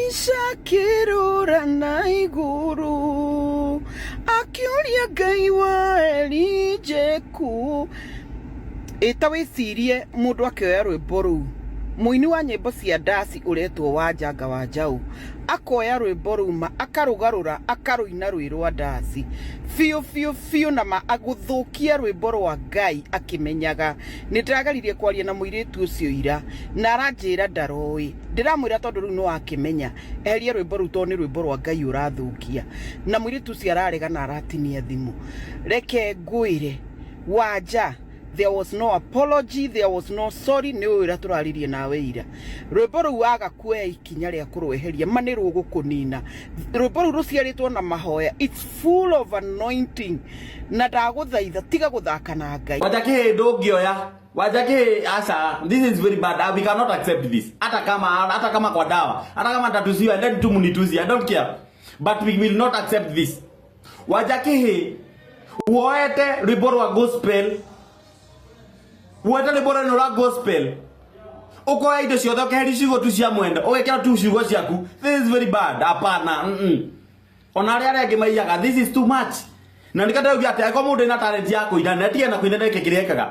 Elisha akĩrora na igũrũ akĩũria Ngai wa Elija kũ. Ĩ ta wĩcirie mũndũ akĩoya rwĩmbo rũu, mũini wa nyĩmbo cia ndaci ũretwo Wanjanga wa Njaũ, akoya rwĩmbo rũu ma akarũgarũra akarũina rwĩ rwa ndaci biũ biũ biũ na ma agũthũkia rwĩmbo rwa Ngai akĩmenyaga. Nĩ ndĩrageririe kwaria na mũirĩtu ũcio ira na aranjĩra ndaroĩ. Ndĩramwĩra tondũ rĩu nĩ wakĩmenya eheria rwĩmbo rũu tondũ nĩ rwĩmbo rwa Ngai ũrathũkia. Na mũirĩtu ũcio ararega na aratinia thimũ. Reke ngwĩre Wanja, there was no apology, there was no sorry, nĩ ũĩ ũrĩa tũraririe nawe ira. Rwĩmbo rũu waga kuoya ikinya rĩa kũrweheria ma nĩ rũgũkũnina. Rwĩmbo rũu rũciarĩtwo na mahoya, it's full of anointing. Na ndagũthaitha tiga gũthaka na Ngai. Wanja kĩhĩ ndũngĩoya Wanja kĩhĩ aca this is very bad. We cannot accept this hata kama kwa dawa, hata kama tatusiwa, and then tu munitusi, I don't care, but we will not accept this. Wanja kĩhĩ woete rwĩmbo rwa gospel, woete rwĩmbo rwenu rwa gospel, ukoya indo ciothe, ũkeheria ciugo tu cia mwenda, ũgekĩra tu ciugo ciaku. This is very bad. Hapana. Ona arĩa angĩ maiyaga, this is too much. Na nĩkĩo ndĩrauga atĩ angĩkorwo mũndũ ena talent ya kũina, na atige na kũina, ndeke kĩrĩa ekaga.